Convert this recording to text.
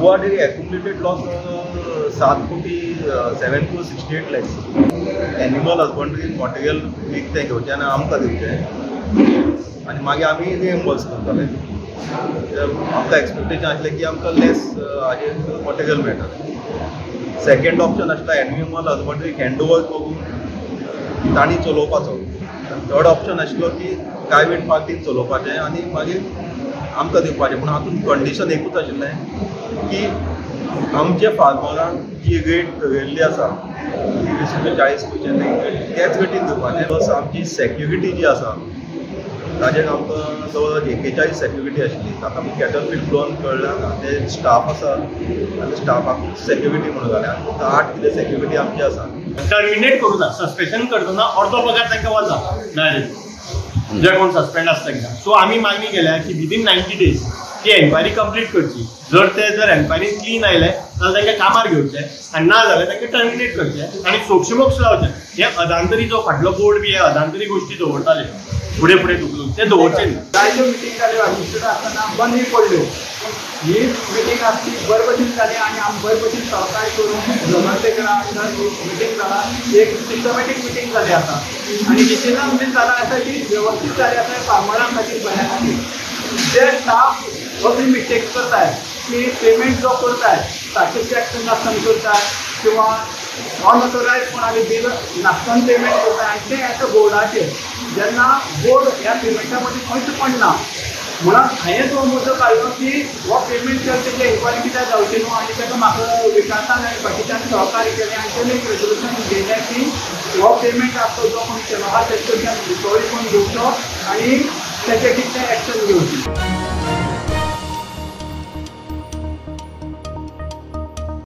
Goa dairy accumulated loss 7 कोटी 7 crore 68 lakhs. Animal husbandry material विकतें घेवचें आनी आमकां दिवचें आनी मागीर आमी रिएम्बर्स करताले. आमकां एक्सपेक्टेशन आसलें की आमकां लेस हाजेर मटेरियल मेळटलें. सेकंड ऑप्शन आसता एनिमल हजबंड्री हँड ओवर करून तांणी चलोवपाचो. थर्ड ऑप्शन आशिल्लो की प्रायवेट पार्टीन चलोवपाचें आनी मागीर आमकां दिवपाचें. पूण हातूंत कंडिशन एकूच आशिल्लें की आमच्या फार्मरांक जी रेट थरयल्ली आसा 30 रुपया 40 पयशे तेच रेटीन दिवपाचें. प्लस आमची सेक्युरिटी जी आसा ताजेर आमकां जवळ 41 सेक्युरिटी आशिल्ली. आतां आमी कॅटल फीड पळोवन कळ्ळें ते स्टाफ आसा आनी स्टाफाकूच सेक्युरिटी म्हणून जालें आनी फक्त 8 कितें सेक्युरिटी आमची आसा. टर्मिनेट करूं ना, सस्पेन्शन करतना अर्दो पगार तांकां वता डायरेक्ट जे कोण सस्पेंड आसता तांकां. सो आमी मागणी केल्या की विदीन 90 डेज ती एन्क्वायरी कंप्लीट करची. जर ते जर एन्क्वायरीन क्लीन आयले जाल्यार तांकां कामार घेवचें आनी ना जाल्यार तांकां टर्मिनेट करचें आनी सोक्षमोक्ष लावचें. हे अदांतरी जो फाटलो बोर्ड बी हे अदांतरी गोश्टी दवरताले फुडें फुडें धुकलून ते दवरचे न्ही. जायत्यो मिटींग जाल्यो एडमिनिस्ट्रेटर आसतना बंदूय पडल्यो. ही मिटींग आसली बरे भशेन जाली आनी आमी बरे भशेन सहकार्य करून जनरल सेक्रेटरा अंडर मिटींग जाला, एक सिस्टमॅटीक मिटींग जाली आसा आनी डिसिजन बीन जाला आसा की वेवस्थीत जाली आसा फार्मरां खातीर बऱ्या खातीर. जे स्टाफ असली मिस्टेक्स करताय की पेमेंट जो करताय ताचे चॅक नासतना करताय किंवा अनऑथोरायज कोणाले बील नासतना पेमेंट करताय आनी तें येता बोर्डाचेर. जेन्ना बोर्ड ह्या पेमेंटा मदीं खंयच पडना म्हणून हांवें तो मुद्दो काडलो की हो पेमेंट केलो तेजी एन्क्वायरी कित्याक जावची न्हू आनी ताका म्हाका विकासान आनी बाकीच्यांनी सहकार्य केलें आनी तेणें एक रेजोल्युशन घेयलें की हो पेमेंट आसता जो कोण केलो आहा तेजे कडच्यान रिकवरी करून घेवचो आनी तेजें कितें एक्शन घेवची.